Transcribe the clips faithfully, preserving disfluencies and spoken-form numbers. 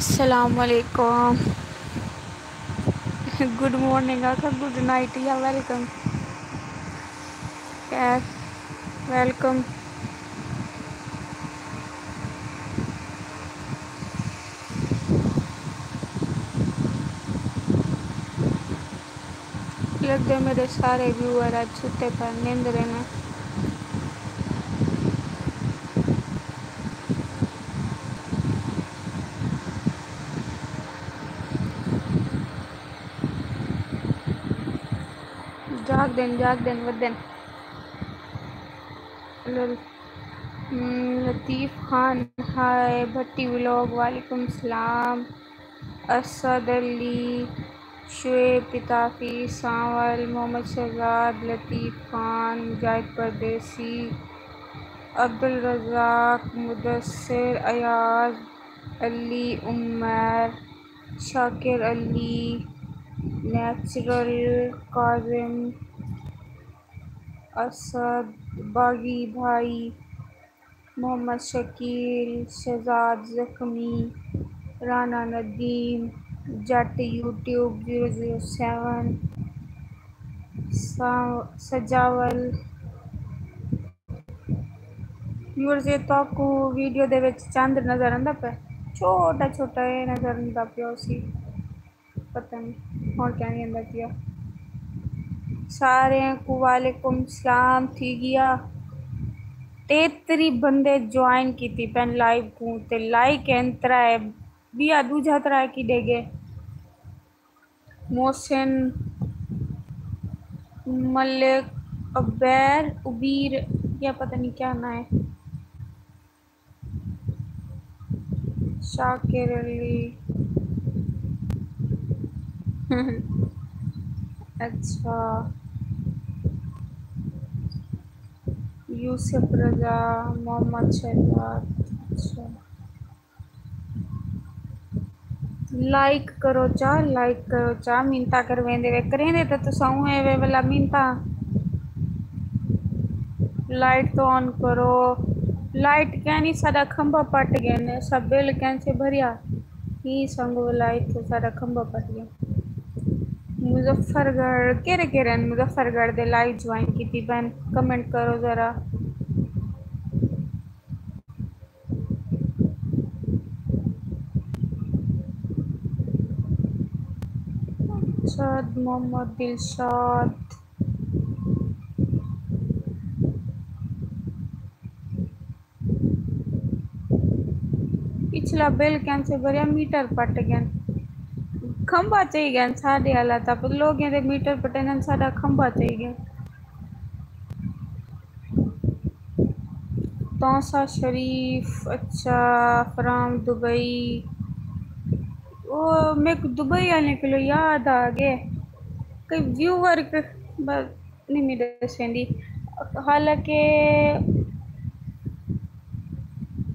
السلام علیکم۔ گڈ مارننگ آکھا، گڈ نائٹ یا ویلکم۔ خیر، ویلکم۔ لڳدے میݙے سارے ویوئر اڄ ستے پئے، نندرے نے۔ جاڳدن، جاڳدن، ودن۔ لل-، ہم، لطیف خان، ہائے۔ بھٹی ولاگ، وعلیکم السلام۔ اسد علی، شعیب پتافی، سانول، محمد شہزاد، لطیف خان، مجاہد پردیسی، عبدالرزاق، مدثر، ایاز، علی عمر، شاکر علی، نیچرل، کاظم، اسد، باغی بھائی، محمد شکیل، شہزاد زخمی، Rana Nadeem, Jat YouTube zero zero seven, سا-، سجاول۔ ویورز، اے تہاکوں ویڈیو دے وچ چندر نظر آندا پئے؟ چھوٹا چھوٹا اے نظر آندا پیا ہوسی۔ پتہ نہیں ہݨ کیویں آندا پیا۔ ساریں کوں وعلیکم السلام۔ تھی ڳیا تیتری بندے جوائن کیتی پئن لائیو کوں، تے لائک ہن ترائے، ٻیا ݙوجھا ترائے کیݙے ڳئے؟ محسن، ملک، عبیر، عبیر، یا پتہ نہیں کیا ناں ہے۔ شاکر علی۔ اچھا۔ یوسف رضا، محمد شہزاد۔ اچھا۔ لائک کرو چا، لائک کرو چا، منتاں کرویندے وے، کریندے تاں تساں اوں اے وے ولا منتاں۔ لائٹ تو آن کرو، لائٹ کینی، ساݙا کھمبا پٹ ڳئے نے، اساں بل کینچے بھریا، ہی سنگو لائٹ تو ساݙا کھمبا پٹ ڳئے۔ مظفر گڑھ، کیڑھے کیڑھے ہن مظفر گڑھ دے لائیو جوائن کیتی پئن؟ کمنٹ کرو ذرا۔ ارشاد محمد دلشاد۔ پچھلا بل کینچے بھریا، میٹر پٹ ڳئن۔ کھمبا چئی ڳئن ساݙے آلا تاں، پر لوگیں دے میٹر پٹیندن، ساݙا کھمبا چئی ڳئن۔ تونسہ شریف، اچھا، فرام دبئی۔ او میکوں دبئی آلیں کولوں یاد آ ڳئے، کوئی ویور ک-، بس نہیں میں ݙسیندی، حالانکہ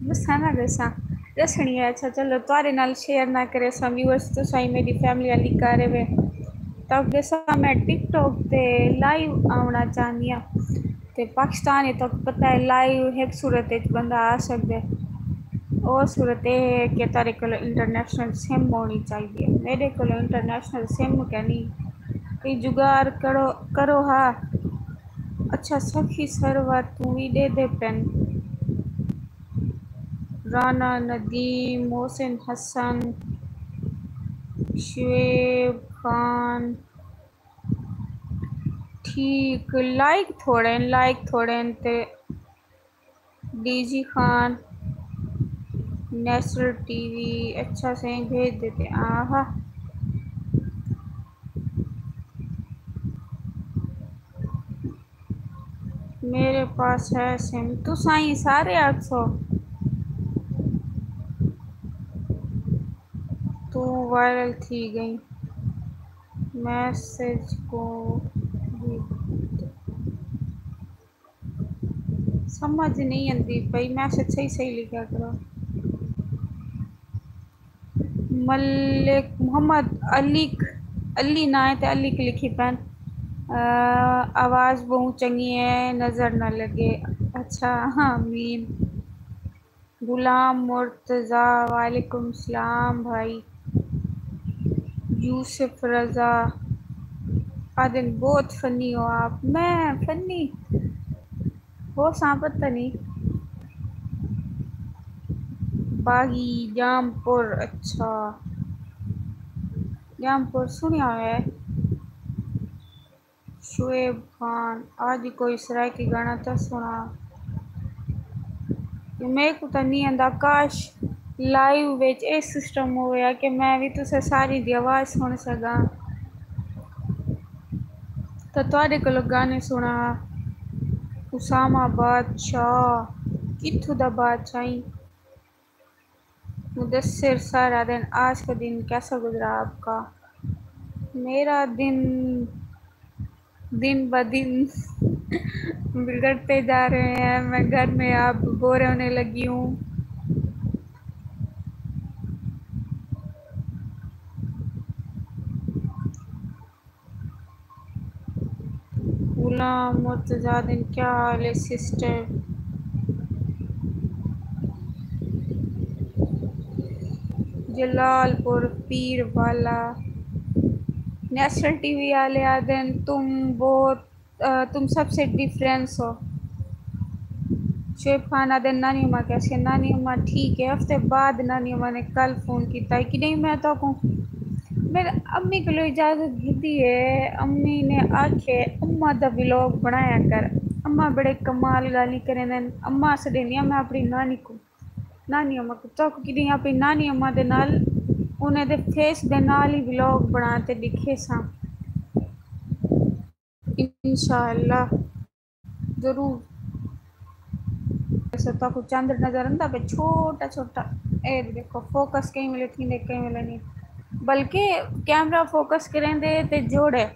ݙساں نہ ݙساں، ݙسݨی ہے۔ اچھا چلو، تہاݙے نال شیئر نہ کریساں ویورز، تساں ہی میݙی فیملی آلی کر وے۔ تاں ݙساں، میں ٹک ٹاک تے لائیو آوݨا چاہندی ہاں۔ تے پاکستان اچ تہاکوں پتہ ہے لائیو ہک صورت اچ بندہ آ سڳدے۔ او صورت اے ہے کہ تہاݙے کولوں انٹرنیشنل سم ہوݨی چاہیدی ہے۔ میݙے کولوں انٹرنیشنل سم کینی۔ کوئی جگاڑ کرو، کرو ہا۔ اچھا سخی سرور توں وی ݙیہدے پن۔ رانا ندیم، محسن حسن، شعیب خان۔ ٹھیک، لائک تھوڑے ہن، لائک تھوڑے ہن تے D G Khan, natural TV, اچھا سئیں بھیج ݙیتے۔ آہا۔ میرے پاس ہے سم، تساں ہی سارے آکھسو۔ توں وائرل تھی ڳئیں۔ میسج کو بھی سمجھ نہیں آندی پئی، میسج صحیح صحیح لکھیا کرو۔ ملک محمد علیک، علی ناں ہے تے علیک لکھی پن۔ آ، آواز ٻہوں چنڳی ہے، نظر نہ لڳے۔ اچھا، آمین۔ غلام مرتضی، وعلیکم السلام بھائی۔ یوسف رضا آدن، بہت فنی ہو آپ۔ میں فنی ہو ساں، پتہ نہیں۔ باغی جام پور، اچھا، جام پور سنیا ہویا ہے۔ شعیب خان، آج کوئی سرائیکی گانا تاں سݨا۔ میکوں تاں نہیں آندا، کاش لائیو وچ اے سسٹم ہویا کہ میں وی تساں ساری دی آواز سݨ سڳاں۔ تاں تہاݙے کولوں گانے سݨا۔ اسامہ بادشاہ، کتھوں دا بادشاہ ایں؟ مدثر سر آدن، آج کا دن کیسا گزرا آپ کا؟ میرا دن دن بہ دن بگڑتے جا رہے ہیں، میں گھر میں اب بور ہونے لگی ہوں۔ غلام مرتضی آدن، کیا حال ہے سسٹر؟ جلال پور پیر والا، نیشنل ٹی وی والے آدن، تم بہت، آ، تم سب سے ڈفرینس ہو۔ شعیب خان آدن، نانی اماں کیسے؟ نانی اماں ٹھیک ہے۔ ہفتے بعد نانی اماں نے کل فون کیتا ہے کہ نہیں، میں تو کو میرے امی کولوں اجازت گھدی ہے، امی نے آکھے اماں دا ولاگ بݨایا کر، اماں بڑے کمال ڳالھیں کریندن۔ اماں سݙیندیاں میں اپݨی نانی کوں، نانی اماں کوں، تاکوں کݙی اپݨی نانی اماں دے نال انہیں دے فیس دے نال ہی ولاگ بݨا تے ݙکھیساں۔ انشاءاللہ ضرور۔ ایسا تاکوں چندر نظر آندا پئے، چھوٹا چھوٹا۔ اے ݙیکھو، فوکس کہیں ویلے تھیندے، کہیں ویلے نہیں، بلکہ کیمرہ فوکس کریندے تے جوڑے،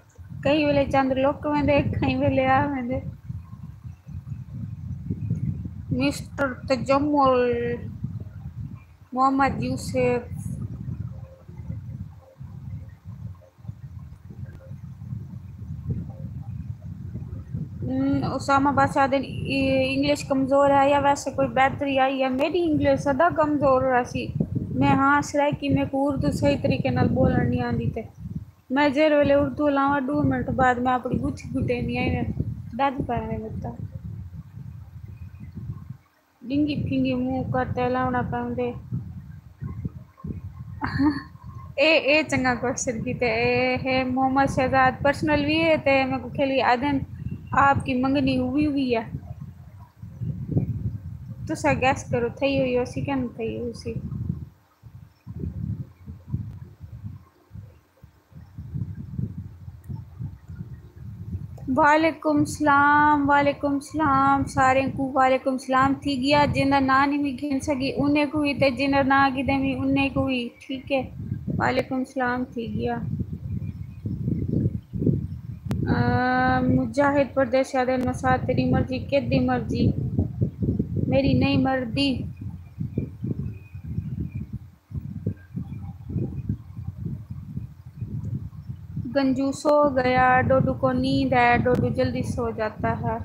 کہیں ویلے چندر لک ویندے، کہیں ویلے آ ویندے۔ مسٹر تجمل، محمد یوسف، ہم، اسامہ بادشاہ دے، ای-، انگلش کمزور ہے یا ویسے کوئی بہتری آئی ہے؟ میری انگلش سدا کمزور رہسی۔ میں ہاں سرائیکی، میکوں اردو صحیح طریقے نال ٻولݨ نہیں آندی تے میں جیڑھے ویلے اردو لاواں، ݙو منٹ بعد میں اپݨی ڳچھی گھٹیندی آں، ایویں ݙدھ پئے ویندے۔ ڈنگی پھنگی منہ کر تے الاوݨا پوندے۔ اے، اے چنگا کوشچن کیتے۔ اے ہے محمد شہزاد، پرسنل وی ہے تے میکوں کھلی آدن آپ کی منگنی ہوئی ہوئی ہے۔ تساں گیس کرو، تھئی ہوئی ہوسی کہ نہ تھئی ہوسی۔ وعلیکم السلام، وعلیکم السلام ساریں کوں، وعلیکم السلام۔ تھی ڳیا، جیندا ناں نہیں وی گھن سڳی انہیں کوں وی، تے جیندا ناں گھدے وی انہیں کوں وی، ٹھیک ہے۔ وعلیکم السلام، تھی ڳیا۔ آ، مجاہد پردیسی آدن، مسات تیری مرضی، کیݙی مرضی، میری نہیں مردی۔ گنجو سو گیا، ڈوڈو کو نیند ہے، ڈوڈو جلدی سو جاتا ہے۔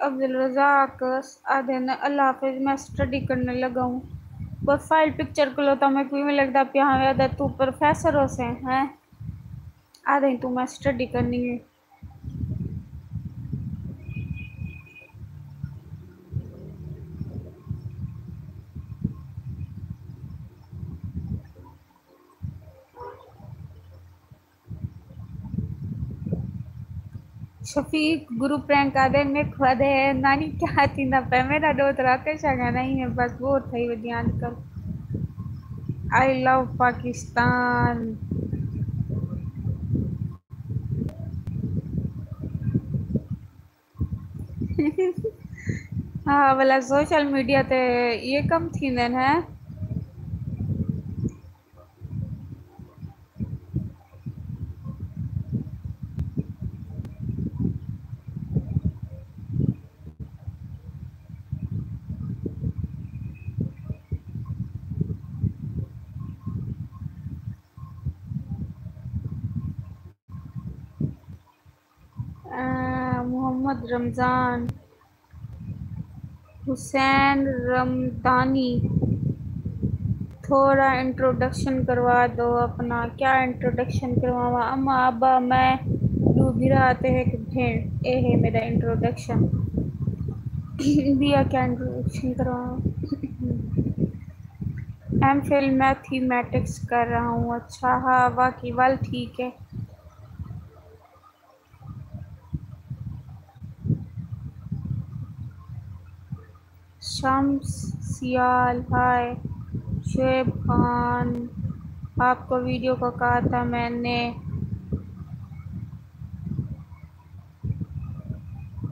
عبدالرزاق آدھے نے، اللہ حافظ، میں سٹڈی کرنے لگا ہوں۔ پروفائل پکچر کولوں تاں میکوں ایویں لڳدا پیا ہووے آدھے توں پروفیسر ہوسیں، ہیں؟ آدھے توں میں سٹڈی کرنی ہے۔ شفیق گرو پرینک آدھے، میکوں آدھے، نانی کیا تھیندا پئے؟ میرا ݙوہترا کشا گانا ہی ہے، بس بور تھئی ودی آں اڄ کل۔ آئی لو پاکستان۔ ہاں، ولا سوشل میڈیا تے یہ کم تھیندے ہیں۔ آ، محمد محمد رمضان، حسین رمدانی، تھوڑا انٹروڈکشن کروا دو اپنا۔ کیا انٹروڈکشن کرواواں؟ اماں، ابا، میں، ݙو بھرا تے ہک بھیݨ۔ اے ہے میݙا انٹروڈکشن۔ ٻیا کیا انٹروڈکشن کرواواں؟ ایم فل میتھمیٹکس کر رہا ہوں۔ اچھا، ہا، واقعی ول ٹھیک ہے۔ شمس سیال، ہائے۔ شعیب خان، آپ کو ویڈیو کو کہا تھا میں نے۔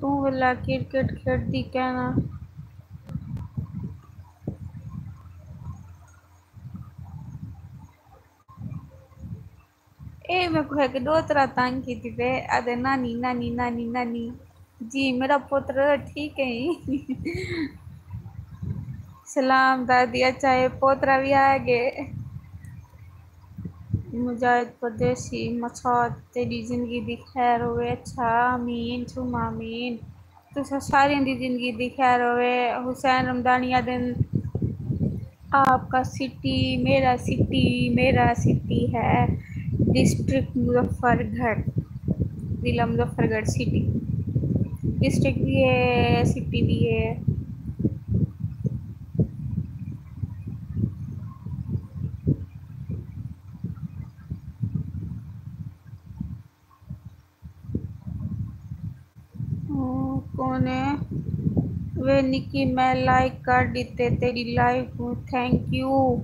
توں ولا کرکٹ کھیݙدی کینا؟ اے میکوں ہک ݙوہترا تنگ کیتی پئے، آہدے نانی نانی نانی نانی۔ جی میݙا پتر ٹھیک ہے۔ سلام دادی، اچھا اے پوترا وی آ ڳئے۔ مجاہد پردیسی، مسعود، تیݙی زندگی دی خیر ہووے۔ اچھا، آمین ثم آمین۔ تساں ساریاں دی زندگی دی خیر ہووے۔ حسین رمدانی آہدن، آپ کا سٹی، میرا سٹی، میرا سٹی ہے ڈسٹرکٹ مظفر گڑھ، ضلع مظفر گڑھ سٹی۔ ڈسٹرکٹ بھی ہے، سٹی بھی ہے۔ ہوں، کون ہے؟ وے نکی، میں لائک کر ݙتے تیݙی لائیو کوں، تھینک یو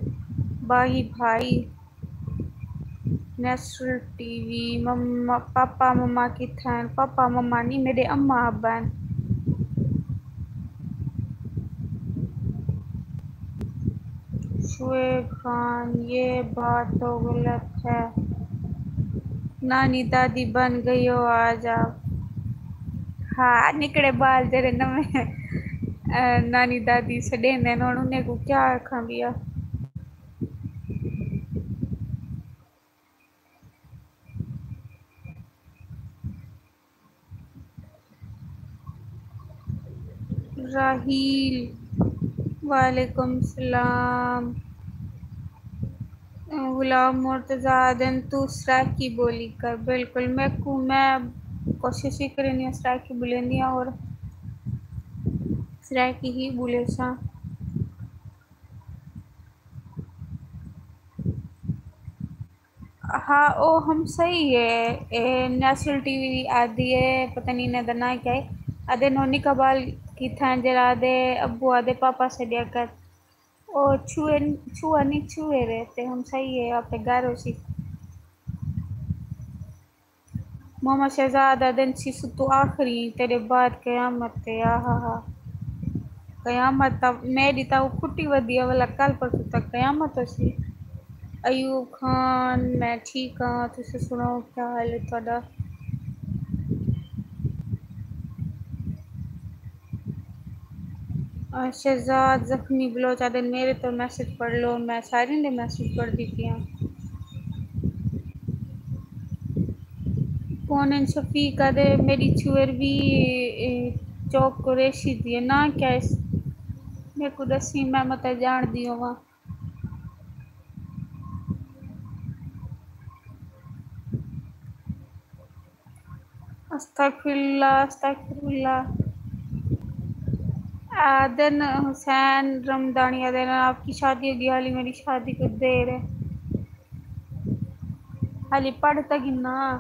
باغی بھائی۔ نیشنل ٹی وی، مما، پاپا مما کتھاں ہن؟ پاپا مما نی، میݙے اماں ابا ہن۔ شعیب خان، یہ بات تو غلط ہے، نانی دادی بن گئی ہو، آ جاؤ۔ ہا، نکڑے ٻال جیڑھے نویں، اے، نانی دادی سݙیندن، ہݨ انہیں کوں کیا آکھاں ٻیا۔ راحیل، وعلیکم السلام۔ غلام مرتضی آہدن، توں سرائیکی ٻولی کر۔ بالکل، میکوں، میں کوشش ہی کریندی ہاں سرائیکی ٻولیندی ہاں، اور سرائیکی ہی ٻولیساں۔ ہا، او ہمسائی ہے، اے نیشنل ٹی وی آہدی ہے، پتہ نہیں انہاں دا ناں کیا ہے۔ آہدے نونی کا بال کتھاں جیڑھا آہدے ابو آہدے پاپا سݙیا کر۔ او چھوہے، چھوہا نہیں چھوہے رہے تے ہمسائی ہے، آپے گھر ہوسی۔ محمد شہزاد آہدن، سیسو توں آخری، تیݙے بعد قیامت ہے۔ آہا ہا۔ قیامت تاں میݙی تاں کھٹی ودی ہے، ولا کل پرسوں تک قیامت ہوسی۔ ایوب خان، میں ٹھیک ہاں، تساں سݨاؤ کیا حال ہے تہاݙا؟ شہزاد زخمی بلوچ آہدن، میݙے تاں میسج پڑھ لو، میں ساریاں دے میسج پڑھدی پئی ہاں۔ کون ہن؟ شفیق آہدے، میݙی چھوہر وی، اے، چوک قریشی دی ہے، ناں کیا ہے؟ میکوں ݙسی، میں متاں ڄاݨدی ہوواں۔ استغفر اللہ، استغفر اللہ۔ آہدن حسین رمدانی آہدن، آپ کی شادی ہوگی، حالی میری شادی کو دیر ہے۔ حالی پڑھ تاں گھناں،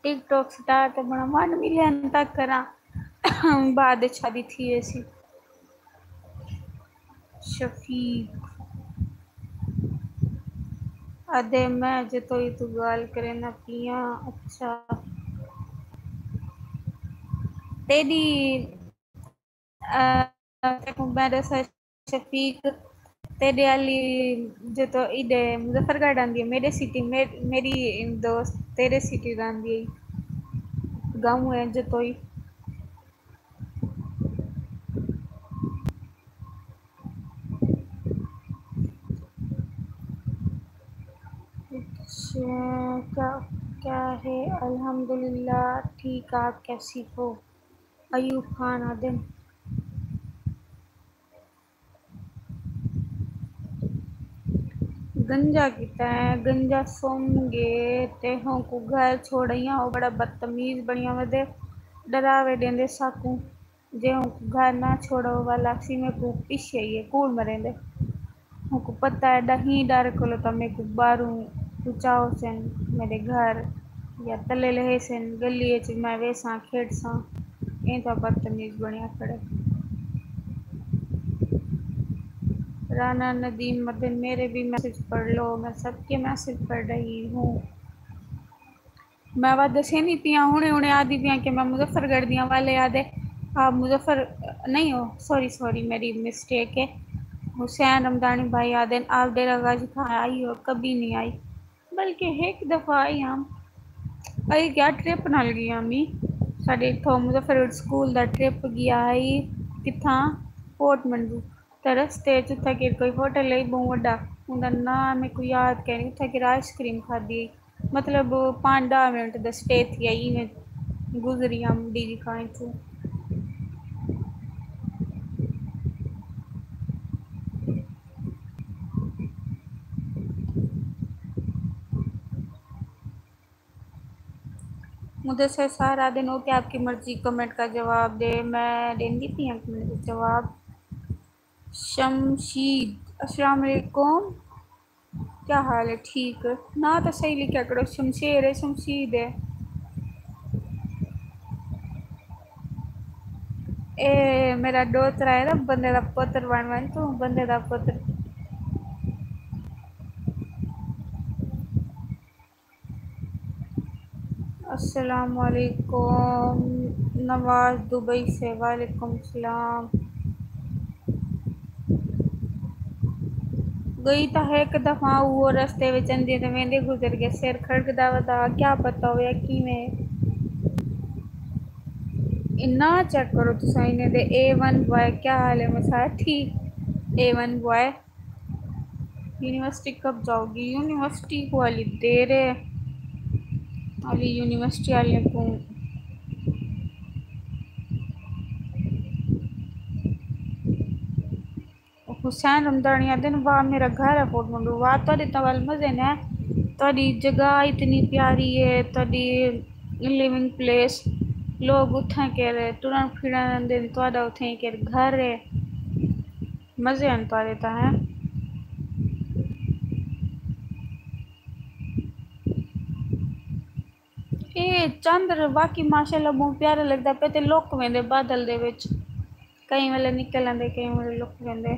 ٹک ٹاک سٹار تے بݨاں، ون ملین تک کراں، بعد وچ شادی تھی ویسی۔ شفیق آہدے، میں جتوئی توں ڳالھ کریندا پیاں۔ اچھا، تیݙی، آ، تیکوں میں ݙساں شفیق، تیݙے آلی جتو ایݙے مظفر گڑھ آندی ہے، میݙے سٹی، مے-، میݙی دوست تیݙے سٹی رہندی ہے، گاؤں ہے جتوئی۔ اچھا، کیا، کیا ہے؟ الحمدللہ ٹھیک، آپ کیسی ہو؟ ایوب خان آدھن، گنجا کیتا ہے، گنجا سم گے تے ہوں کو گھر چھوڑ آئیاں۔ او بڑا بدتمیز بنیا ودے، ڈراوے ڈیندے ساکوں۔ جے ہوں کو گھر نہ چھوڑو والا سی میں کو پیچھے آئیے کوڑ مریندے۔ ہوں کو پتہ ہے ڈاہیں ڈر کولو تاں میکوں باہروں پچاؤ سن، میڈے گھر یا تلے لہے سن، گلی اچ میں ویساں کھیڈساں۔ ایں تاں بدتمیز بنیا کھڑے۔ رانا ندیم مدن، میرے بھی میسج پڑھ لو۔ میں سب کے میسج پڑھ رہی ہوں۔ میں وا دسیندی پیاں، ہنے ہنے آدھی پیاں کہ میں مظفر گڑھ دیاں۔ والے آدھے آپ مظفر نہیں ہو، سوری سوری، میری مسٹیک ہے۔ حسین رمضانی بھائی آدھے آپ ڈیرہ غازی خان آئی ہو؟ کبھی نہیں آئی، بلکہ ایک دفعہ آئی ہم۔ آئی کیا ٹرپ نال گئی ہم۔ ساڈے اتھوں مظفر گڑھ سکول دا ٹرپ گیا ہئی۔ کتھاں؟ پورٹ منڈو۔ تے رستے اچ اتھاں کیر کوئی ہوٹل ہئی بہوں وڈا، اوندا ناں میکوں یاد کینی۔ اتھاں کیر آئس کریم کھادی ہئی۔ مطلب پانچ ݙاہ منٹ دا سٹے تھیا، ایویں گزری ہم ڈی جی خان اچوں۔ مدثر سارا دن اوکے آپ کی مرضی کمنٹ کا جواب دے۔ میں ݙیندی پئی ہاں کمنٹ دا جواب۔ شمشید، السلام علیکم، کیا حال ہے؟ ٹھیک۔ ناں تاں صحیح لکھیا کرو، شمشیر ہے، شمشید ہے۔ اے میرا ݙوترا ہے نا، بندے دا پتر بݨ ونڄ توں، بندے دا پتر۔ السلام علیکم نواز دبئی سے، وعلیکم السلام۔ ڳئی تاں ہک دفعہ اوہو رستے وچ اندے تے ویندے گزر ڳئے، سر کھڑکدا ودا، کیا پتہ ہویا کیویں۔ انہاں چیک کرو تساں انہیں دے۔ اے ون بوائے، کیا حال ہے؟ مسا ٹھیک، اے ون بوائے۔ یونیورسٹی کب جاؤ گی؟ یونیورسٹی کوں ہالی دیر ہے، ہالی یونیورسٹی آلیاں کوں۔ حسین رمضانی آہدن، واہ میرا گھر ہے پورٹ منڈو۔ واہ تہاݙے تاں ول مزے نے، تہاݙی جگہ اتنی پیاری ہے، تہاݙی لیونگ پلیس، لوگ اتھاں کیر ٹرݨ پھرݨ رہندے، تہاݙا اتھاں کیر گھر ہے۔ مزے ہن تہاݙے تاں، ہیں؟ اے چندر واقعی ماشاءاللہ ٻہوں پیارا لڳدا پئے تے لُک ویندے بادل دے وچ، کہیں ویلے نکل آندے، کہیں ویلے لُک ویندے۔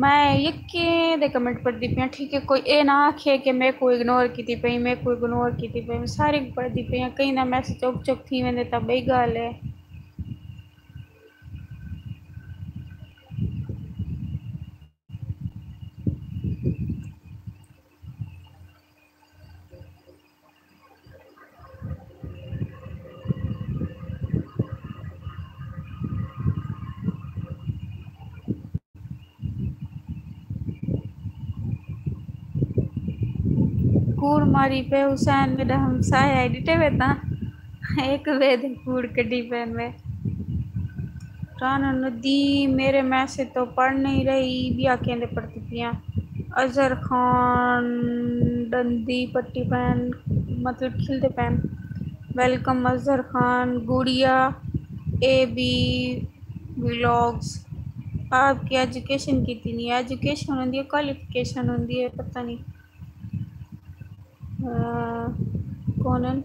میں یکیں دے کمنٹ پڑھدی پیاں، ٹھیک ہے، کوئی اے نہ آکھے کہ میکوں اگنور کیتی پئی، میکوں اگنور کیتی پئی، میں سارے کوں پڑھدی پئی آں، کہیں دا میسج چک چک تھی ویندے تاں ٻئی ڳالھ ہے۔ کوڑ ماری پئے حسین میݙا ہمسایہ ہے، ݙٹھے وے تاں ہک ٻئے دے کوڑ کڈھی پئن وے۔ رانو ندی میرے میسج تو پڑھ نہیں رہی، ٻیا کیندے پڑھدی پیاں؟ اظہر خان ݙندی پٹی پئن، مطلب کھلدے پئن۔ ویلکم اظہر خان، گڑیا اے بی ولاگز۔ آپ کی ایجوکیشن کتنی ہے؟ ایجوکیشن ہوندی ہے، کوالیفکیشن ہوندی ہے، پتہ نہیں۔ آ، کون ہن؟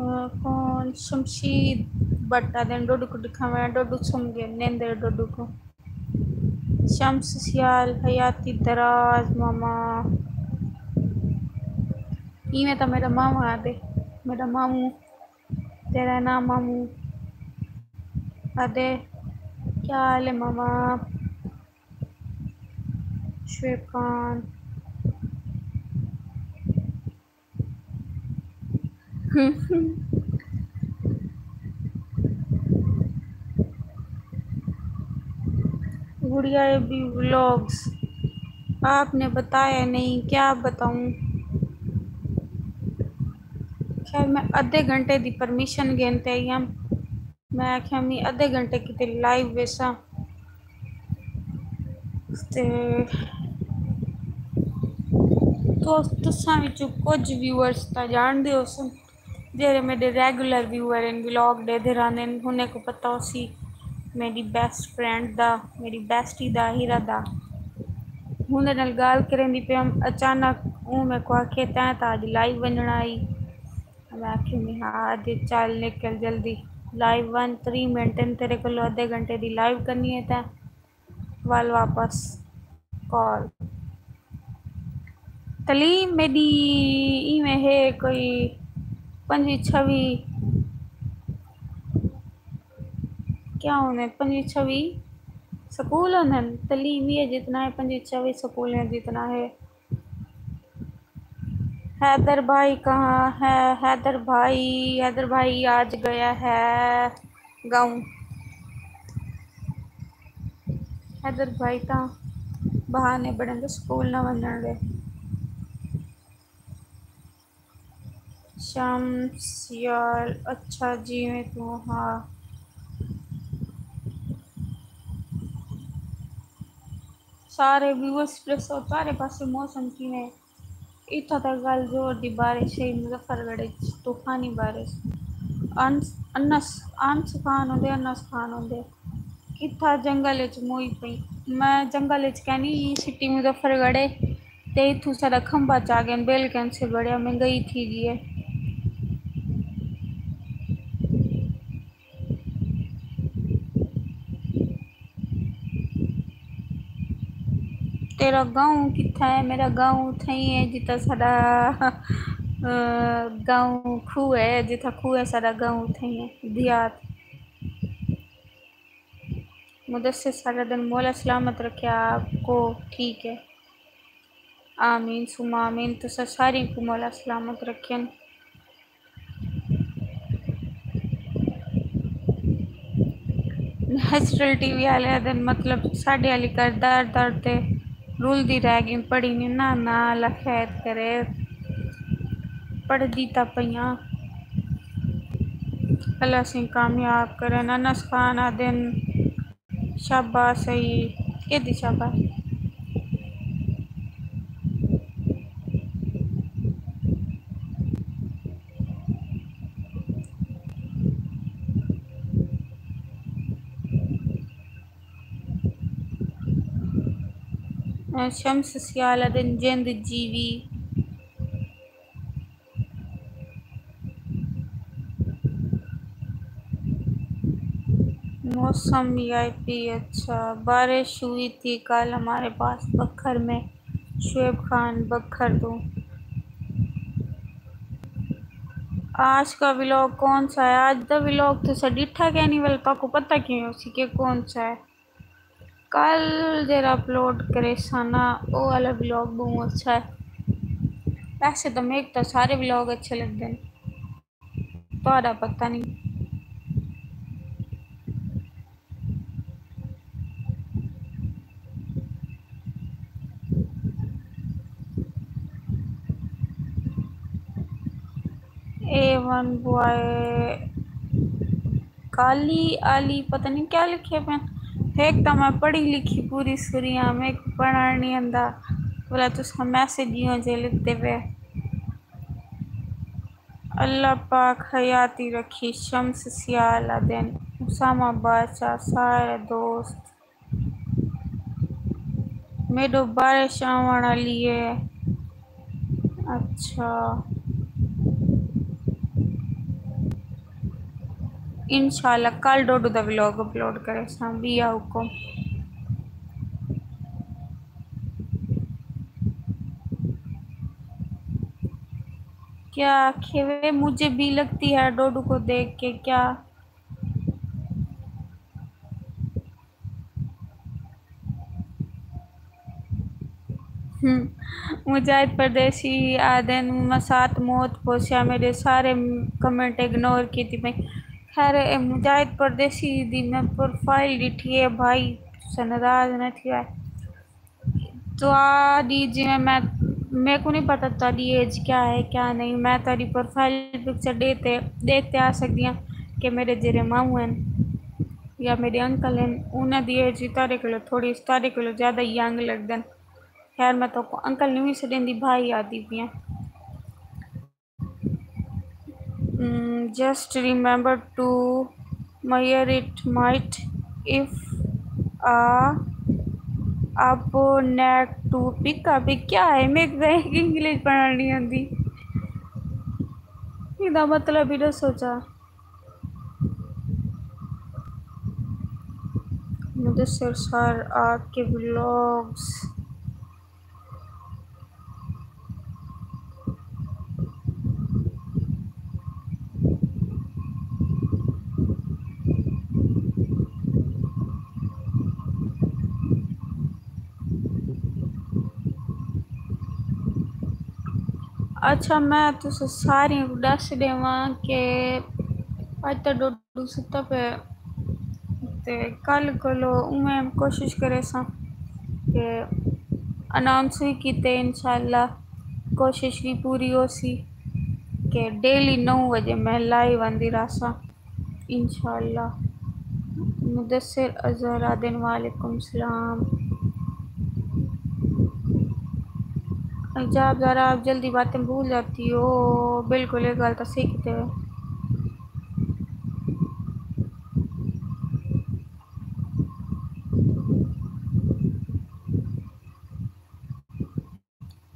آ، کون؟ شمشید بٹ آہدن، ڈوڈو کوں ݙکھاویں، ڈوڈو سم ڳئے، نیندر ڈوڈو کوں۔ شمس سیال، حیاتی دراز، ماما۔ ایویں تاں میݙا ماما آہدے، میݙا ماموں۔ تیرا نام ماموں۔ آہدے، کیا حال ہے ماما؟ شعیب خان۔ گڑیا اے بی ولاگز، آپ نے بتایا نہیں، کیا بتاؤں؟ خیر، میں ادھے گھنٹے دی پرمیشن گھن تے آئی ہم۔ میں آکھیا میں ادھے گھنٹے کیتے لائیو ویساں۔ تے تو تساں وچوں کجھ ویورز تاں ڄاݨدے ہوسن، جیڑھے میݙے ریگولر ویور ہن، ولاگ ݙیہدے رہندے ہن، انہیں کوں پتہ ہوسی میݙی بیسٹ فرینڈ دا، میݙی بیسٹی دا، ہیرا دا۔ ہن نال ڳالھ کریندی پئی ہم، اچانک اوں میکوں آکھے، "تیں تاں اڄ لائیو ونڄݨا ہئی۔" میں آکھیومی، "ہا اڄ چل نکل جلدی، لائیو ونڄ، تریہہ منٹ ہن تیݙے کولوں، ادھے گھنٹے دی لائیو کرݨی ہے تیں۔" ول واپس کال۔ تعلیم میݙی ایویں ہے کوئی پنجویہہ چھویہہ، کیا ہوندے، پنجویہہ چھویہہ سکول ہوندن۔ تعلیم یہ جتنا ہے، پنجویہہ چھویہہ سکول ہیں جتنا ہے۔ حیدر بھائی کہاں ہے؟ حیدر بھائی، حیدر بھائی آج گیا ہے گاؤں۔ حیدر بھائی تاں بہانے بݨیندے سکول نہ ونڄݨ دے۔ شمس یار، اچھا جیویں توں ہا۔ سارے ویورز ݙسو، تہاݙے پاسے موسم کیویں؟ اتھاں تاں کل زور دی بارش ہئی، مظفر گڑھ اچ طوفانی بارش۔ انس، انس، انس خان ہوندے، انس خان ہوندے۔ کتھاں جنگل اچ موئی پئی۔ میں جنگل اچ کینی، ایں سٹی مظفر گڑھ ہے۔ تے اتھوں ساݙا کھمبا چا ڳئن، بل کینسل بڑیا مہنگائی تھی ڳئی ہے۔ تیرا گاؤں کتھاں ہے؟ میرا گاؤں اتھائیں ہے جتھاں ساݙا، آ، گاؤں کھوہ ہے، جتھاں کھوہ ہے ساݙا گاؤں اتھائیں ہے، دیہات۔ مدثر سارا دن مولا سلامت رکھے آپ کو، ٹھیک ہے۔ آمین ثم آمین۔ تساں ساریں کوں مولا سلامت رکھن۔ نیچرل ٹی وی والے آہدن، مطلب ساݙے آلی کر در در تے رلدی رہ ڳئی، پڑھی نی نا۔ نا، اللہ خیر کرے، پڑھدی تاں پئیاں، اللہ سئیں کامیاب کرن۔ انس خان آہدن، شاباش سئیں، کیݙی شاباش؟ شمس سیال آہدن، جند جیوی۔ موسم وی آئی پی اچھا، بارش ہوئی تھی کل ہمارے پاس بکھر میں، شعیب خان بکھر توں۔ آج کا ولاگ کون سا ہے؟ آج دا ولاگ تساں ݙٹھا کینی، ول تہاکوں پتہ کیویں ہوسی کہ کون سا ہے؟ کل جیڑھا اپلوڈ کریساں نا، او والا ولاگ ٻہوں اچھا ہے۔ ویسے تاں میک تاں سارے ولاگ اچھے لڳدن، تہاݙا پتہ نی۔ اے ون بوائے۔ کالی آلی پتہ نی کیا لکھے پن۔ ہک تاں میں پڑھی لکھی پوری سریاں، میکوں پڑھݨ نی آندا۔ ولا تساں میسج ایہو جے لکھدے پئے۔ اللہ پاک حیاتی رکھی، شمس سیال آہدن، اسامہ بادشاہ، سارے دوست۔ میݙو بارش آوݨ آلی ہے۔ اچھا۔ انشاءاللہ کل ݙوݙو دا ولاگ اپلوڈ کریساں، ٻیا حکم۔ کیا آکھے وے، مجھے بھی لگتی ہے ڈوڈو کو دیکھ کے، کیا؟ ہم، مجاہد پردیسی آہدن، مسات موت پوسیا، میݙے سارے کمنٹ اگنور کیتی پئی۔ خیر، اے مجاہد پردیسی دی میں پروفائل ݙٹھی ہے بھائی، تساں ناراض نہ تھیوے۔ تہاݙی جیویں میں، میکوں نہیں پتہ تہاݙی ایج کیا ہے کیا نہیں۔ میں تہاݙی پروفائل پکچر ݙے تے، ݙیکھ تے آ سڳدی ہاں کہ میݙے جیڑھے ماموں ہن یا میݙے انکل ہن، انہاں دی ایج وی تہاݙے کولوں تھوڑی، تہاݙے کولوں زیادہ ینگ لڳدن۔ خیر، میں تہاکوں انکل نہیں وی سݙیندی، بھائی آہدی پئی ہاں۔ Mm, just remember to measure it might if a up neck to pick up. یہ کیا ہے؟ میکوں تاں انگلش پڑھݨ نہیں آندی۔ ایندا مطلب ہی ݙسو چا۔ مدثر سر، آپ کے ولاگز۔ اچھا، میں تساں ساریں کوں ݙس ݙیواں کہ اڄ تاں ݙو ݙو ستا پئے۔ تے کل کولو اونویں کوشش کریساں کہ اناؤنس وی کیتے، انشاءاللہ کوشش وی پوری ہوسی کہ ڈیلی نو وجے میں لائیو آندی رہساں، انشاءاللہ۔ مدثر اظہر آدن، وعلیکم السلام۔ حجاب زارا، آپ جلدی باتیں بھول جاتی ہو۔ بالکل، یہ گل تو صحیح کیتے ہوئے۔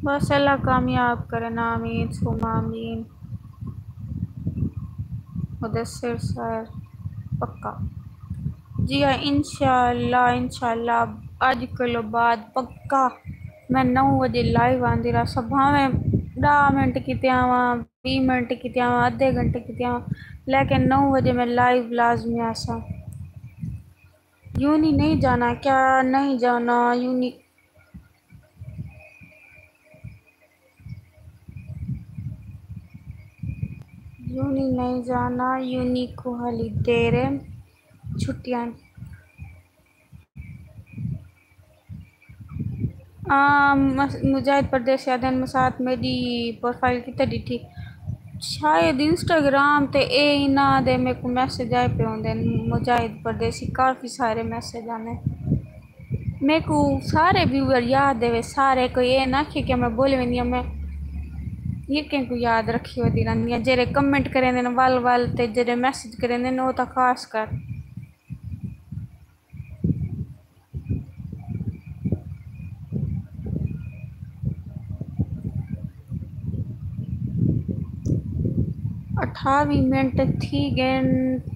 بس اللہ کامیاب کرن، آمین ثم آمین۔ مدثر سر، پکا۔ جی ہاں، انشاءاللہ، انشاءاللہ، اڄ کولو بعد پکا میں نو وجے لائیو آندی رہساں، بھاویں ݙاہ منٹ کیتے آواں، ویہہ منٹ کیتے آواں، ادھے گھنٹے کیتے آواں، لیکن نو وجے میں لائیو لازمی آساں۔ یونی نہیں جانا کیا؟ نہیں جانا یونی، یونی نہیں جانا، یونی کو حالی دیر ہے، چھٹیاں۔ آ، مس-، مجاہد پردیسی آہدن، مسات میݙی پروفائل کتھے ݙٹھی؟ شاید انسٹاگرام تے، اے انہاں دے میکوں میسج آئے پئے ہوندن، مجاہد پردیسی، کافی سارے میسج آندے۔ میکوں سارے ویور یاد ہے وے، سارے، کوئی اے نہ آکھے کہ میں بھل ویندی ہاں، میں یکیں کوں یاد رکھی ودی رہندی ہاں۔ جیڑھے کمنٹ کریندن ول ول تے جیڑھے میسج کریندن، او تاں خاص کر۔ اٹھاوی منٹ تھی ڳئن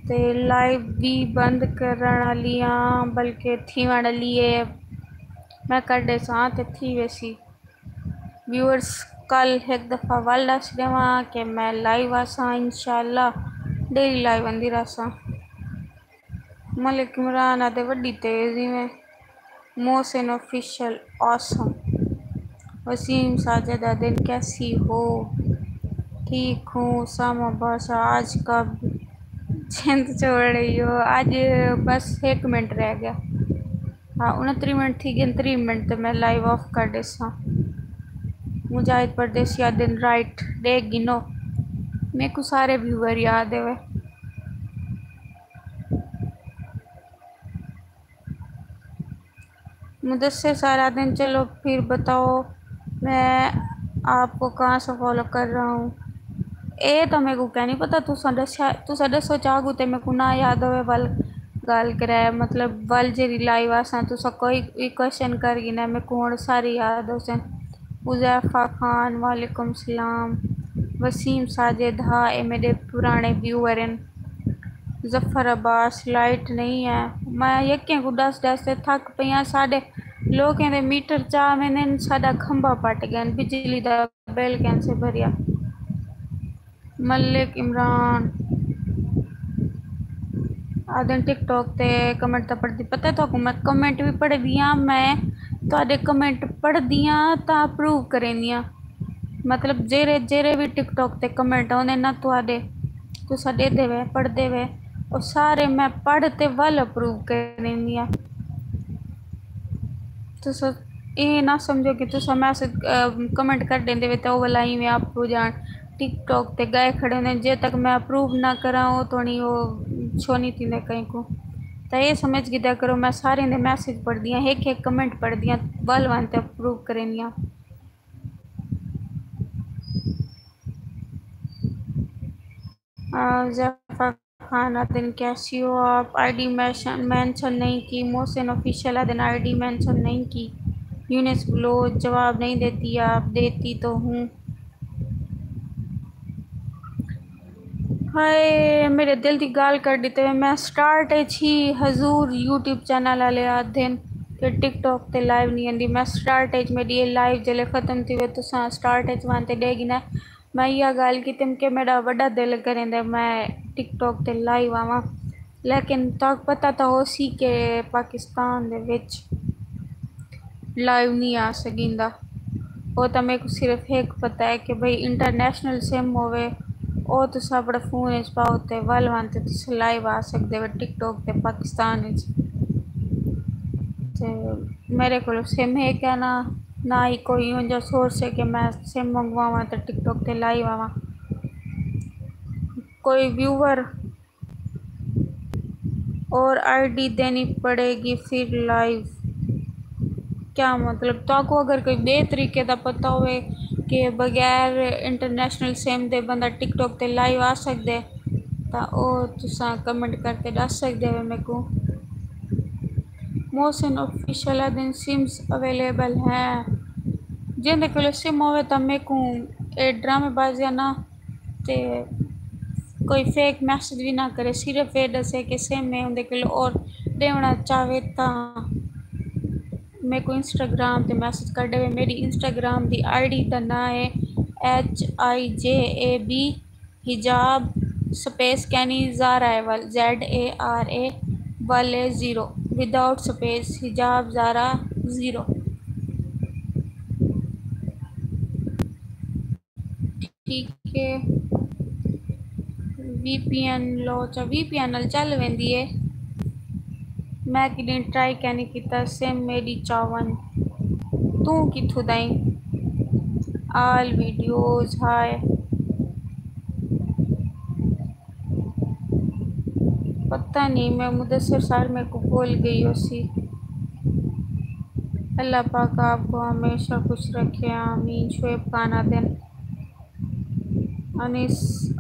تے لائیو وی بند کرݨ آلی آں، بلکہ تھیوݨ آلی ہے۔ میں کر ݙیساں تے تھی ویسی۔ ویورز، کل ہک دفعہ ول ݙس ݙیواں کہ میں لائیو آساں، انشاءاللہ ڈیلی لائیو آندی رہساں۔ ملک عمران آہدے وݙی تیز ایویں۔ محسن آفیشل آسم۔ وسیم ساجد آہدن، کیسی ہو؟ ٹھیک ہوں۔ اسامہ بادشاہ، آج کب جند چھوڑ رہی ہو؟ اڄ بس ہک منٹ رہ ڳیا۔ ہاں، انتریہہ منٹ تھی ڳئن، تریہہ منٹ تے میں لائیو آف کر ݙیساں۔ مجاہد پردیسی آہدن، رائٹ، ݙیکھ گھنو۔ میکوں سارے ویور یاد ہے وے۔ مدثر سر آہدن، چلو پھر بتاؤ میں آپ کو کہاں سے فالو کر رہا ہوں۔ اے تاں میکوں کیا نہیں پتہ، تساں ݙسیا، تساں ݙسو چاہگو تے میکوں نہ یاد ہووے ول ڳالھ کرے، مطلب ول جیڑھی لائیو آساں تساں کوئی وی کوسچن کر گھنو، میکوں ہݨ سارے یاد ہوسن۔ حذیفہ خان، وعلیکم السلام۔ وسیم ساجد، ہا، اے میݙے پراݨے ویور ہن۔ ظفر عباس، لائٹ نہیں ہے۔ میں یکیں کوں ݙس ݙس تے تھک پئی آں۔ ساݙے لوکیں دے میٹر چا ویندن، ساݙا کھمبا پٹ ڳئن، بجلی دا بل کینسے بھریا۔ ملک عمران آہدن، ٹک ٹاک تے کمنٹ تاں پڑھدی، پتہ ہے تہاکوں میں کمنٹ وی پڑھدی آں، میں تہاݙے کمنٹ پڑھدی آں تاں اپروو کریندی آں۔ مطلب جیڑھے، جیڑھے وی ٹک ٹاک تے کمنٹ آندے نا تہاݙے، تساں ݙیہدے وے، پڑھدے وے، او سارے میں پڑھ تے ول اپروو کریندی آں۔ تساں اے نہ سمجھو کہ تساں میسج، کمنٹ کر ݙیندے وے تے او ولا ایویں آپ ہو جان ٹک ٹاک تے ڳائے کھڑے ہوندے۔ جے تک میں اپروو نہ کراں، او توڑی او شو نہیں تھیندا کہیں کوں۔ تاں اے سمجھ گھدا کرو، میں سارے دے میسج پڑھدی ہاں، ہک ہک کمنٹ پڑھدی ہاں، ول ون تے اپروو کریندی ہاں۔ آ، ظفر خان آدن، کیسی ہو آپ؟ آئی ڈی مینشن، مینشن نہیں کی۔ محسن آفیشل آدن، آئی ڈی مینشن نہیں کی۔ یونس بلوچ، جواب نہیں دیتی آپ، دیتی تو ہوں۔ ہائے، میرے دل دی ڳالھ کر ݙتے۔ میں سٹارٹ اچ ہی، حضور یوٹیوب چینل والے آدھن کہ ٹک ٹاک تے لائیو نہیں آندی۔ میں سٹارٹ اچ، میری یہ لائیو جلے ختم تھی وے، تساں سٹارٹ اچ وان تے ݙے گھنا۔ میں ایہا ڳالھ کیتم کہ میݙا وݙا دل کریندا میں ٹک ٹاک تے لائیو آواں، لیکن تہاکوں پتہ تاں ہوسی کہ پاکستان دے وچ لائیو نی آ سڳیندا۔ او تاں میکوں صرف ہک پتہ ہے کہ بھئی انٹرنیشنل سم ہووے، او تساں اپݨے فون اچ پاؤ تے ول ون تے تساں لائیو آ سڳدے وے ٹک ٹاک تے پاکستان اچ۔ تے میݙے کولوں سم ہک ہے نا، نہ ہی کوئی اونجا سورس ہے کہ میں سم منگواواں تے ٹک ٹاک تے لائیو آواں۔ کوئی ویور اور آئی ڈی دینی پڑے گی پھر لائیو۔ کیا مطلب؟ تہاکوں اگر کوئی ٻئے طریقے دا پتہ ہووے کہ بغیر انٹرنیشنل سم دے بندہ ٹک ٹاک تے لائیو آ سڳدے، تاں او تساں کمنٹ کر تے ݙس سڳدے وے میکوں۔ محسن آفیشل آدن، سمز اویلیبل ہیں۔ جیندے کولو سم ہووے تاں میکوں اے ڈرامے بازیاں نہ تے کوئی فیک میسج وی نہ کرے، صرف اے ݙسے کہ سم ہے اوندے کولو اور ݙیوݨا چاہوے تاں میکوں انسٹاگرام تے میسج کر ݙیوے۔ میݙی انسٹاگرام دی آئی ڈی دا ناں ہے ایچ آئی جے اے بی حجاب سپیس کینی زارا اے ول، زیڈ اے آر اے ول اے زیرو، وداؤٹ سپیس، حجاب زارا زیرو۔ ٹھیک ہے، وی پی این لو چا، وی پی این نال چل ویندی ہے۔ میں کݙیں ٹرائی کینی کیتا، سم میݙی چاون۔ توں کتھوں دائیں؟ آل ویڈیوز، ہائے۔ پتہ نہیں، میں مدثر سر میکوں بھل ڳئی ہوسی۔ اللہ پاک آپ کو ہمیشہ خوش رکھے، آمین۔ شعیب خان آدن، انیس،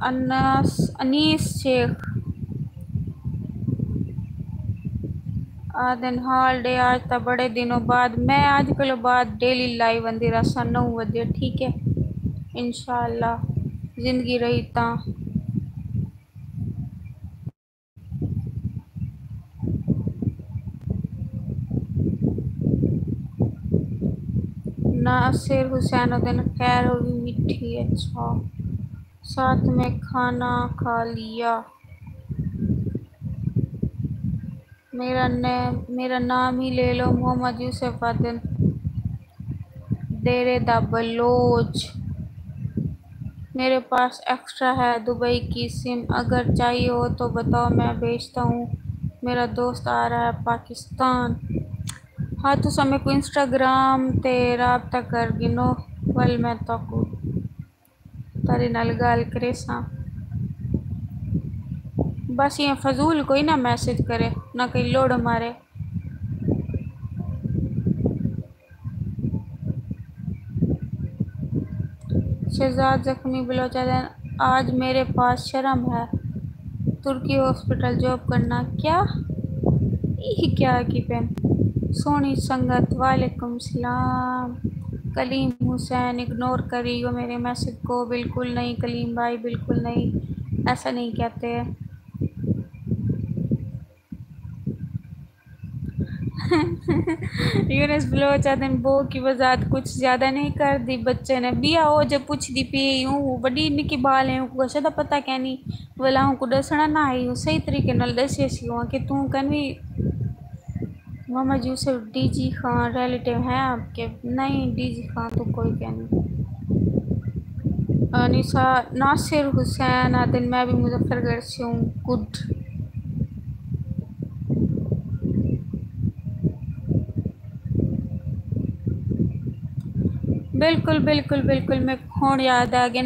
انس، انیس شیخ آدن، ہال ڈے آج تا بڑے دنوں بعد، میں آج کلو بعد ڈیلی لائیو آندی رہساں نو وجے، ٹھیک ہے؟ انشاءاللہ زندگی رہی تاں۔ ناصر حسین آدن، خیر ہووی مٹھی، اچھا۔ ساتھ میں کھانا کھا لیا۔ میرا نے-، میرا نام ہی لے لو، محمد یوسف آدن، ڈیرے دا بلوچ۔ میرے پاس ایکسٹرا ہے دبئی کی سم، اگر چاہیے ہو تو بتاؤ، میں بھیجتا ہوں، میرا دوست آ رہا ہے پاکستان۔ ہاں، تساں میکوں انسٹاگرام تے رابطہ کر گھنو، ول میں تہاکوں تہاݙے نال ڳالھ کریساں۔ بس ایئں فضول کوئی نہ میسج کرے، نہ کوئی لوڑ مارے۔ شہزاد زخمی بلوچ آدن، آج میرے پاس شرم ہے، ترکی ہاسپٹل جاب کرنا۔ کیا؟ ایہ کیا کی پن؟ سوہݨی سنگت، وعلیکم السلام۔ کلیم حسین، اگنور کر رہی ہو میرے میسج کو؟ بالکل نہیں کلیم بھائی، بالکل نہیں، ایسا نہیں کہتے۔ یونس بلوچ آدن، بو کی وضاحت کچھ زیادہ نہیں کر دی بچے نے۔ بیا او جے پچھدی پی اے، اوں وݙی نکی ٻال ہے، اوں کوں کشے دا پتہ کینی، ولا اوں کوں ݙسݨا نہ آئی، اوں صحیح طریقے نال ݙسے سی اوں کہ توں کنویں۔ Muhammad Yusuf, D G Khan relative ہیں آپ کے؟ نہیں، ڈی جی خان تو کوئی کینی۔ انیسہ، ناصر حسین آدن، میں بھی مظفر گڑھ سے ہوں، گڈ۔ بالکل، بالکل، بالکل، میں ہن یاد آ گئے۔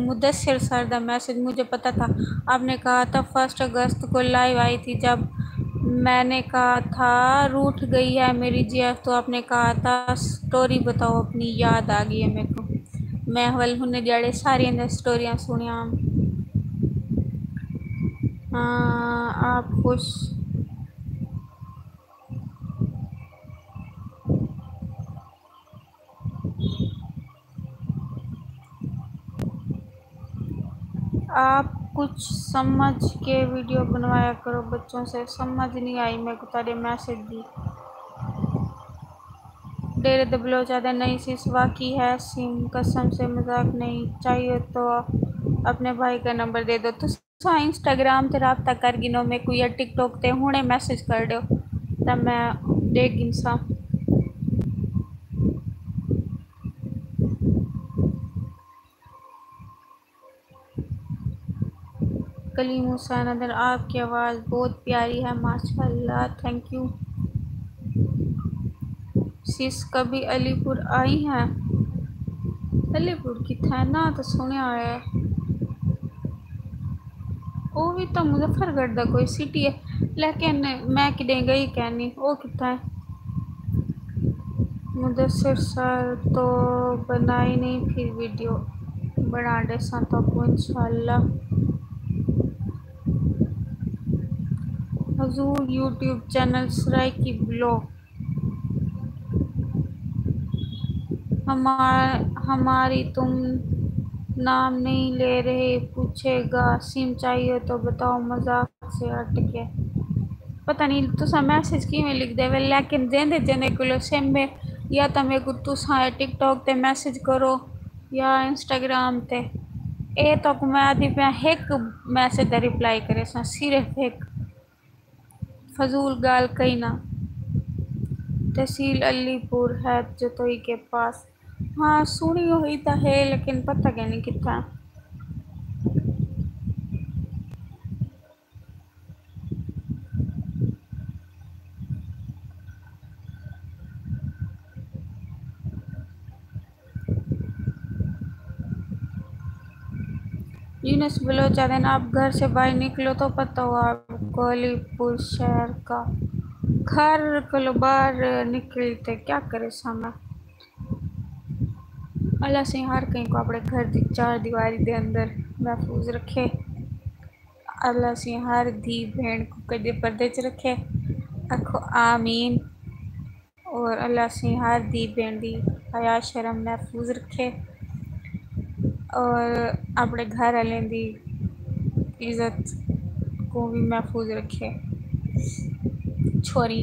مدثر سر دا میسج، مجھے پتا تھا۔ آپ نے کہا تھا فرسٹ اگست کو لائیو آئی تھی، جب میں نے کہا تھا روٹھ گئی ہے میری جی ایف، تو آپ نے کہا تھا سٹوری بتاؤ اپنی، یاد آ گئی ہے میرے کو۔ میں ول ہن جڑے ساری اندر سٹوریاں سنیا۔ ہاں، آپ خوش؟ آپ کچھ سمجھ کے ویڈیو بنوایا کرو، بچوں سے سمجھ نہیں آئی میرے کو تیرے میسج دی۔ ڈیرے دے بلوچ آدھے نہیں سی سوا کی ہے سیم، قسم سے مذاق نہیں، چاہیے تو اپنے بھائی کا نمبر دے دو۔ تساں انسٹاگرام تے رابطہ کر گھنو میکوں، یا ٹک ٹاک تے ہݨے میسج کر ݙیو تاں میں ݙیکھ گھنساں۔ کلیم حسین ادر، آپ کی آواز بہت پیاری ہے، ماشاء اللہ، تھینک یو۔ سس کبھی علی پور آئی ہیں؟ علی پور کتھاں ہے؟ ناں تاں سُݨیا ہویا ہے۔ او وی تاں مظفر گڑھ دا کوئی سٹی ہے، لیکن میں کݙیں ڳئی کائنی۔ او کتھاں ہے؟ مدثر سر تو بنائی نہیں، پھر ویڈیو بݨا ݙیساں تہاکوں انشاءاللہ۔ حضور یوٹیوب چینل سرائیکی بلاگ۔ ہمار-، ہماری تم نام نہیں لے رہے، پوچھے گا سم چاہیے تو بتاؤ، مذاق سے ہٹ کے۔ پتہ نہیں تساں میسج کیویں لکھدے وے، لیکن جیندے جیندے کولو سم ہے، یا تاں میکوں تساں ٹک ٹاک تے میسج کرو یا انسٹاگرام تے۔ اے تہاکوں میں آہدی پیاں ہک میسج دا رپلائی کریساں، صرف ہک۔ فضول ڳالھ کئی نہ۔ تحصیل علی پور ہے جتوئی کے پاس۔ ہاں، سُݨی ہوئی تاں ہے، لیکن پتہ کائنی کتھاں۔ یونس بلوچ آہدن، آپ گھر سے باہر نکلو تو پتہ ہو آپ کو علی پور شہر کا۔ گھر کولو باہر نکلی تے کیا کریساں میں۔ اللہ سئیں ہر کہیں کوں اپݨے گھر دی چار دیواری دے اندر محفوظ رکھے۔ اللہ سئیں ہر دھی بھیݨ کوں کݙے پردے چ رکھے۔ آکھو آمین۔ اور اللہ سئیں ہر دھی بھیݨ دی حیا شرم محفوظ رکھے اور اپݨے گھر آلیں دی عزت کوں وی محفوظ رکھے۔ چھوری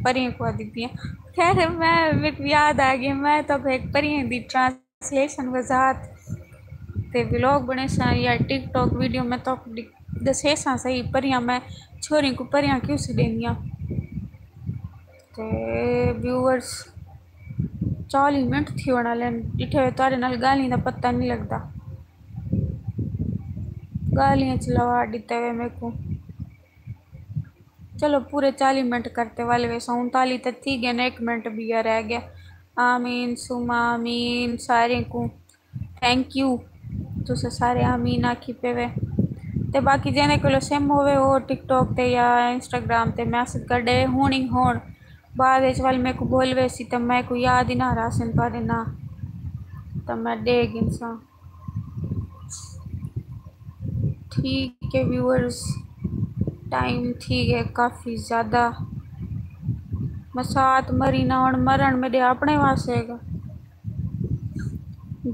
پریاں کوں آہدی پیاں۔ خیر، میں، میکوں یاد آ ڳیا، میں تہاکوں ہک پریاں دی ٹرانسلیشن، وضاحت تے ولاگ بݨیساں یا ٹک ٹاک ویڈیو میں تہاکوں ݙ-، ݙسیساں صحیح، پریاں میں چھوری کوں پریاں کیوں سݙیندیاں۔ تے ویورز، چالیہہ منٹ تھیوݨ آلے ہن، ݙٹھے ہوئے تہاݙے نال ڳالھیں دا پتہ نہیں لڳدا، ڳالھیں اچ لوا ݙتے ہوئے میکوں۔ چلو، پورے چالیہہ منٹ کرتے ول ویسوں، انتالیہہ تے تھی ڳئے، ہک منٹ ٻیا رہ ڳیا۔ آمین ثم آمین ساریں کوں۔ تھینک یو، تساں سارے آمین آکھی پئے وے۔ تے باقی جیندے کولو سم ہووے، او ٹک ٹاک تے یا انسٹاگرام تے میسج کر ݙے، ہݨ ہی ہݨ۔ بعد وچ ول میکوں بھل ویسی تے میکوں یاد ہی نہ رہسن تہاݙے ناں، تاں میں ݙے گھنساں۔ ٹھیک ہے ویورز، ٹائم تھی ڳئے کافی زیادہ۔ میں سات مری نہ، ہݨ مرݨ میݙے اپݨے واسے ڳا۔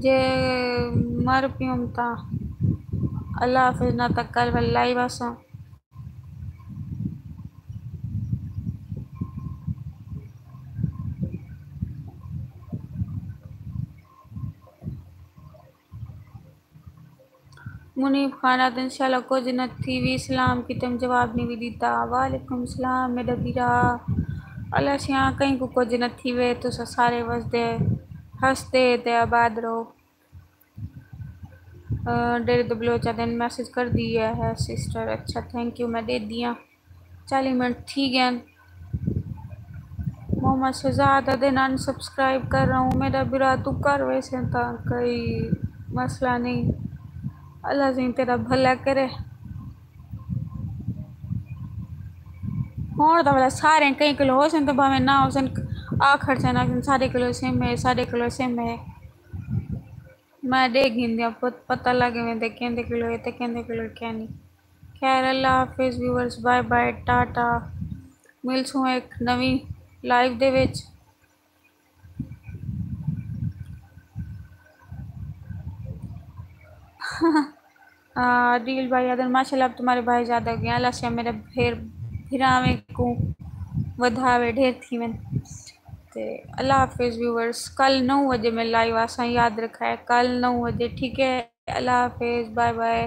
جے مر پیوم تاں اللہ حافظ، نہ تاں کل ول لائیو آساں۔ منیب خان آہدن، شالا کجھ نہ تھیوی، سلام کیتم جواب نی وی ݙتا۔ وعلیکم السلام میݙا بھرا۔ اللہ سیاں کہیں کوں کجھ نہ تھیوے، تساں سارے وسدے، ہسدے تے آباد رہو۔ ڈیرے دے بلوچ آہدن، میسج کر دیا ہے سسٹر۔ اچھا، تھینک یو، میں ݙے ݙیاں۔ چالیہہ منٹ تھی ڳئن۔ میں شہزاد دے نال سبسکرائب کر رہا ہوں۔ میرا برا تو کر ویسے تا کوئی مسئلہ نہیں۔ اللہ زین تیرا بھلا کرے۔ ہون تو بلا سارے کئی کلو ہو سن تو بھاویں نہ ہو سن، آ کھڑ سن آ سارے کلو سیم ہے، سارے کلو سیم ہے۔ میں ڈے گھندیاں پت- پتہ لگ ویندے کیندے کلو ہے تے کیندے کلو کیا نہیں۔ خیر، اللہ حافظ ویورز، بائے بائے، ٹاٹا۔ ملسوں ایک نویں لائیو دے وچ۔ آ، عدیل بھائی آدن، ماشاءاللہ اب تمہارے بھائی زیادہ ہو گئے ہیں، اللہ سے میرے بھیر بھراویں کو ودھاوے، ڈھیر تھی ون۔ تے اللہ حافظ ویورز، کل نو بجے میں لائیو آساں، یاد رکھا ہے کل نو بجے، ٹھیک ہے؟ اللہ حافظ، بائے بائے۔